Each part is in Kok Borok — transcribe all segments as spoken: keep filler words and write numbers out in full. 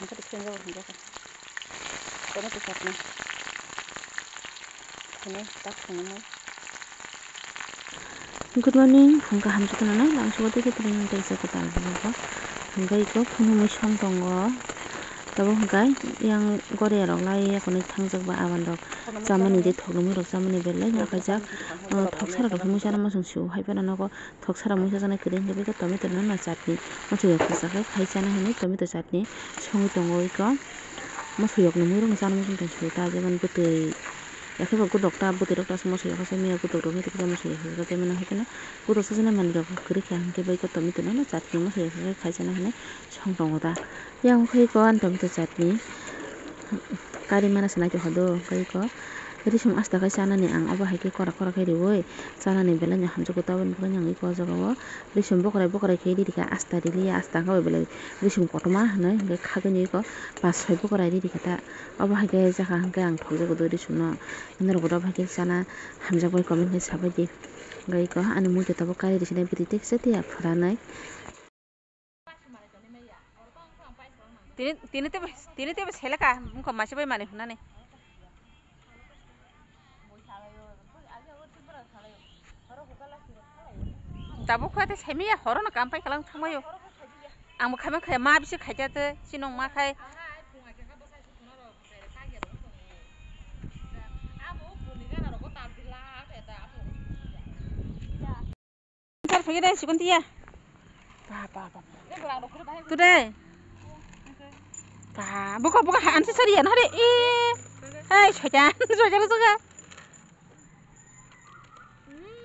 Hwnkhe tei khe wngjak, hwnjak. Tomato chutney. Hwnwi tak hwnwi. Good morning, phung kaham jotono no, nang sugo tei khe tini tei sa kwtal bwlwk bo. Hwnkhe iko phunugwi song tongo. Tabuk hwnkhe yang goria rok lai ya, konwi thangjak ba aban rok chamani je thok nungwi rok chamani belai no kaijak. Thok sara rok khe muisa no muchung sio hai phano nogo. Thok sara muisa jaknai kwrwi hwnkhe bwkhe tomato no chutney. Moso ya kwchak khe khai chana hinwi tomato chutney songwi tongo iko. Moso yok ni mui rok no chana muchung tong sio ta, jemon bwtwi, ya khe bo godok ta, bwtwi rok ta se moso yok se miya godok rok ni twi kisa moso yok se tei mano hai kheno godok sajana manwi rok kwrwi kha hwnkhe bai iko tomato no chutney moso yok se khai chana hinwi song tongo ta. Yang khe iko ani tomato chutney kari mana se naitokha do, hwnkhe iko risum asta khe chanani ang obo hai khe kora kora khe riui chanani belai no hamjakgo, taboni bagwi ang iko o jaga o risum bokrai bokrai khe ri rikha, asta riliya, asta wngkha bai belai risum kotorma hinwi hwnkhe khagwi no iko pas soi bokrai ri rikha ta. Obo hai khe chakha hwnkhe ang thokjago do risum no, norok bo obo hai khe chana hamjakbai comment khe sabaidi. Hwnkhe iko ani mui khe tabuk kari risinai bwtwi tei kisa tei ya phuranai. Tini, tini teibo, tini teibo seleka, wngkha maisa bai manwi hwnani. Tabuk kha tei saimanya horono kam pai kalang thangmaio. Ang bo khaima khaya ma bisi khaikha tei, sinong ma khai. Sar phagi dai sikon tiya. Ba, ba, ba. Today. Ba, buka, buka, ha, ansi sari ya, nahari, eh. Hai, sojan, sojan, sojan.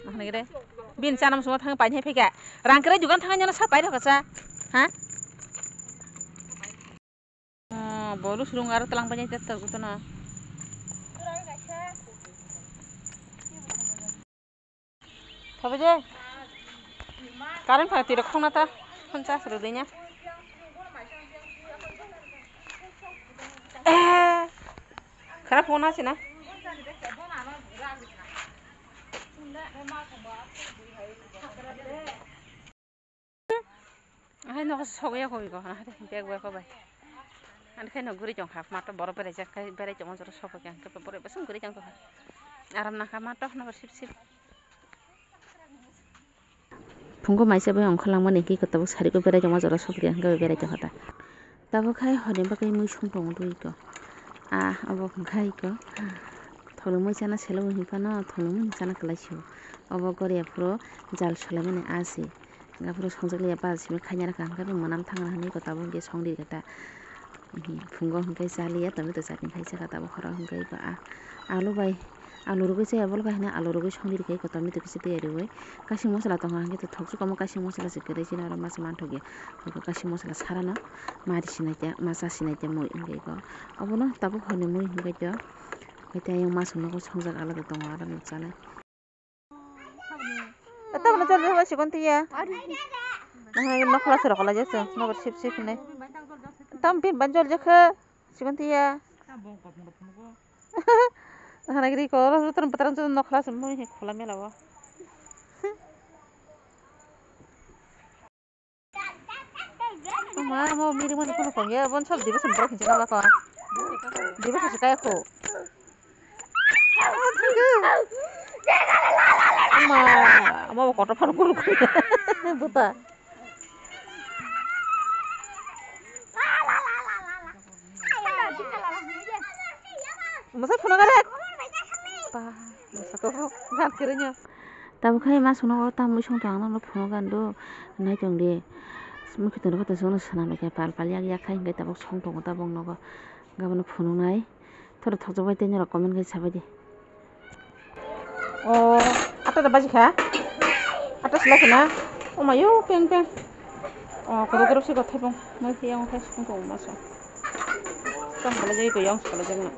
Nahani gede. Bin chanam semua thang pai phika. Rang kere juga thang nyana sa pai rok sa. Ha? Oh, bolu surung aro telang banyak tetel gitu na. Tapi je, karen pang tiro khong nata, pon chas ro denya. Eh, khara phone asi na. Ahai, nogo sogwi ya koi ko, ahai, bag bai ko bai. Ani khai no guri tong kha, mato borok berai jak khai, berai tongma jora sogwi khe, hwnkhe borok bwswk guri tong kha. Aram nang kha mato, nogo sip sip. Phungo maisa bai ongkhorlangmani hwnkhe iko tabuk sariko berai tongma jora sogwi khe, hwnkhe berai tong kha ta. Tabuk khai horni bagwi mui song tongo dui ko. Ah, obo hwnkha iko. Thokni mui chana selo hwnwi phano thokni mui chana kwlai sio. Obo goria phuru jal solaimani ah se. Hwnkhe aphuru songjak liya bal simi khaina rwkha hwnkhe mwnam thangna hwnwi iko tabuk hwnkhe song di rwkha ta. Phungo hwnkhe cha liya tomato chutney khai chakha tabuk horo hwnkhe iko ah alu bai. Alu rwgwi chaya bwlwkha hwnwi alu rwgwi songdi rikha iko tomato kisa tiyar rwgwi. Kasing mosola tongkha hwnkhe thokjwk omo kasing mosola se kwrwi chini oro masa manthokya. Iko kasing mosola sarano mari sinai khe masa sinai khe mui wngkha iko. Obono tabuk horni mui hwnkhe khe ayang masa nogo songjak alada tongo aro nukjaknai. Tabukno jol jak sikon tiya. Nokla se rok lai jak se nobar sip sip hinwi. Tam pin ban jol jak khe sikon tiya. Hana gidi ko oro joto ni bwtharang joto nokla se mui hi khula mela o. Ma mo miri mo kono kong ya bon sab dibe sembra kinse na ko. Dibe sa kaya ko. Ma mo koto phar guru ko. Buta. Masa phone gare. Pa, masa ko gan kere nyo. Tabuk khai ma songno o tamwi song tong ang nokno phunuk gando nai tong di. Mukhe tong khe songno swnam khe pal pal yak yak khai hwnkhe tabuk song tongo tabuk nogo. Gabano phunuknai. Thoro thokjak bai tei norok comment khai sabai di. O, ata da baji kha. Ata sila khena. O mayo peng peng. O, kodo dorop se kothai bong. Moi yang khai song tongo masa. Kam kala jai ko yang kala jai na.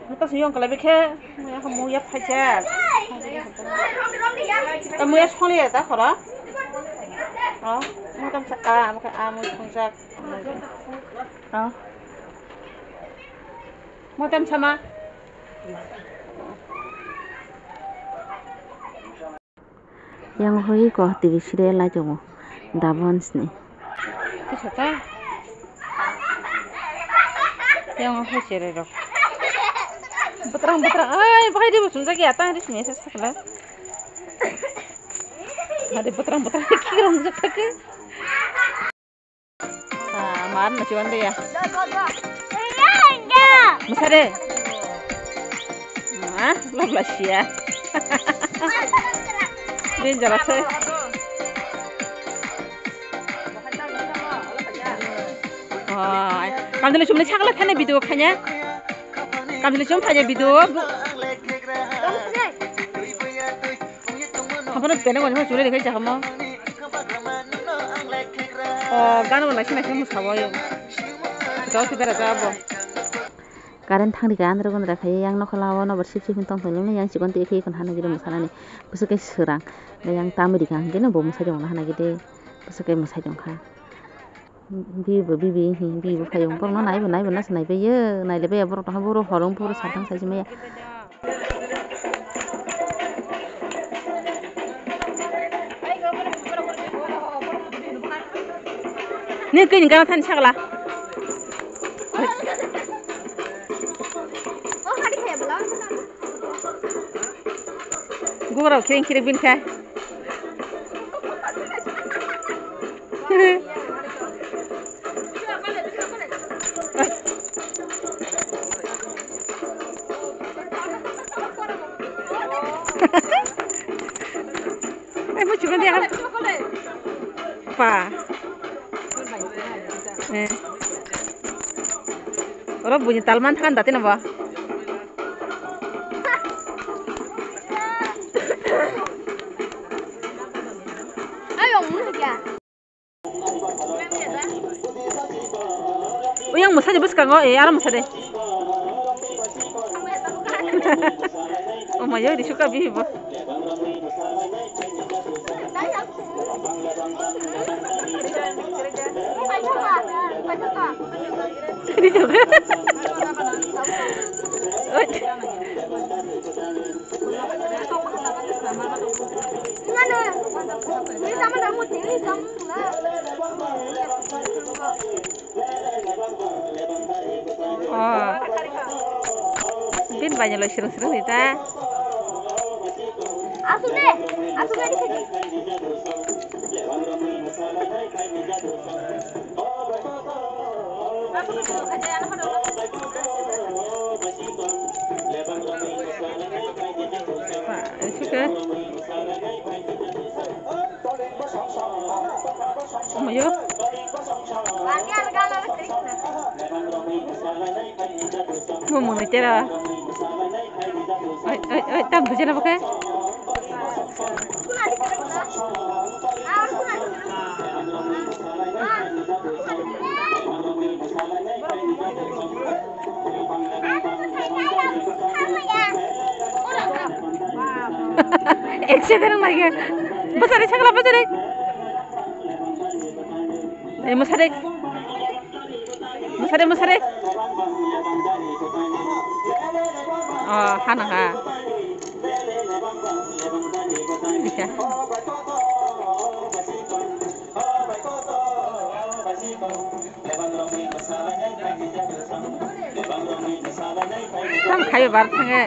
Hata suyong kalai bikhe, muya kha muya phaikhe. Ta muya songli ta khoro. O, muya tam sa, a, muya, a, muya songjak. O. Muya tam sama. Yang hoi ko T V serial nai tongo. Dabon sini. Kisa ta? Yang apa sih rero? Beterang, beterang. Ai, bahai dia musim lagi atang di sini saya sekolah. Ada beterang, beterang kira musim lagi. Ah, mar na chiwan dia. Masa deh. Ah, love lah sia. Bin jalan saya. Oh, kamjili chumni sakla thani video khanya. Kamjili chum thanya video. Hapono pene wani chule dekhai chakamo. Oh, gana wala sina sina musabo yo. Jauh sih berajabo. Current thang rikha, andra gondra khai, yang nokha lao nobar sip sip tong tong yang chikon twi khikon hana gide musanani. Bwswk khe swrang, yang tam rikha, hwnkhe no bo mwsajwk hana gide, bwswk khe mwsajwk kha. Bibo, bibi, hi, bibo phaiyung, borokno naibo, naibo nasa naibai yo, nailaibai ya, borok tongkha, borok horo wngkha, borok satang saisi maya. Ni kini gana thani sagala. Gumrao kring kring bin kha. Eh, mo chukon dia. Pa. Eh. Oro buji talman thakan dati na ba. Ayo, mun kya? Uyang mwsadi bwskango, eh, aro mwsadi. Oh my God, risuka bihi bo. Oh. Bin banyak lo sirung sirung ni ta. Asu deh, asu deh di sini. Omayo. Mumuni tera. Oi, oi, oi, tam bujana bokhe. Ek second lagi. Bosari, sagala bosari. Eh, mosari. Mosari, mosari. Oh, hana ha. Bisa. Tam khayo bar thange.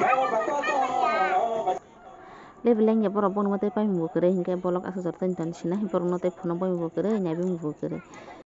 Level lengya borok bono tei paimung bo kwrwi hinkhe bolok aswk jora tei ton sina borokno tei phunuk bai bo kwrwi naibung bo kwrwi.